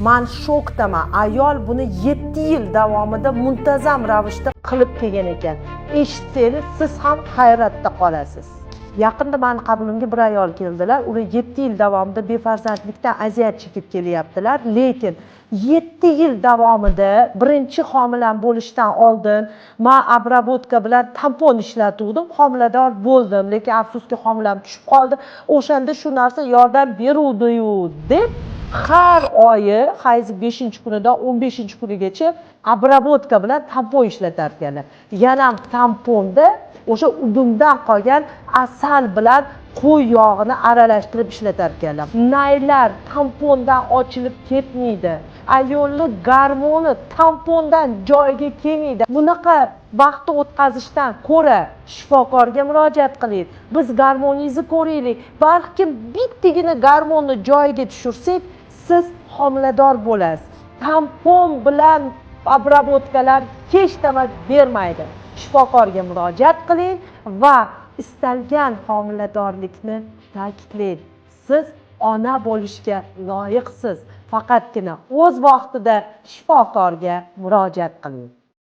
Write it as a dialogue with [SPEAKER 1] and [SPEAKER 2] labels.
[SPEAKER 1] Man shokdaman. Ayol buni 7 yil davomida muntazam ravishda qilib kelgan ekan. Eshitsangiz, siz ham hayratda qolasiz. Yaqinda mani qabulimga bir ayol keldilar. Ular 7 yil davomida befarzandlikdan aziyat chekib kelyaptilar, lekin 7 yil davomida birinchi homilam bo'lishdan oldin man обработка bilan tampon ishlatuvdim, homilador bo'ldim, lekin afsuski, homilam tushib qoldi. O'shanda shu narsa yordam beruvdiyu deb har oyi hayzi 5-kunidan 15-kunigacha обработка bilan tampon ishlatar ekanlar. Yana tamponda o'sha udumdan qolgan asal bilan qo'y yog'ini aralashtirib ishlatar ekanlar. Naylar tampondan ochilib ketmaydi, ayolni gormoni tampondan joyiga kelmaydi. Bunaqa vaqtni o'tkazishdan ko'ra shifokorga murojaat qiling, biz gormoningizni ko'raylik. Balkim bittagina gormonni joyiga tushirsak, siz homilador bo'lasiz. Tampon bilan обработка lar hech nima bermaydi. Shifokorga murojaat qiling va istalgan homiladorlikni ta'kidlang. Siz ona bo'lishga loyiqsiz, faqatgina o'z vaqtida shifokorga murojaat qiling.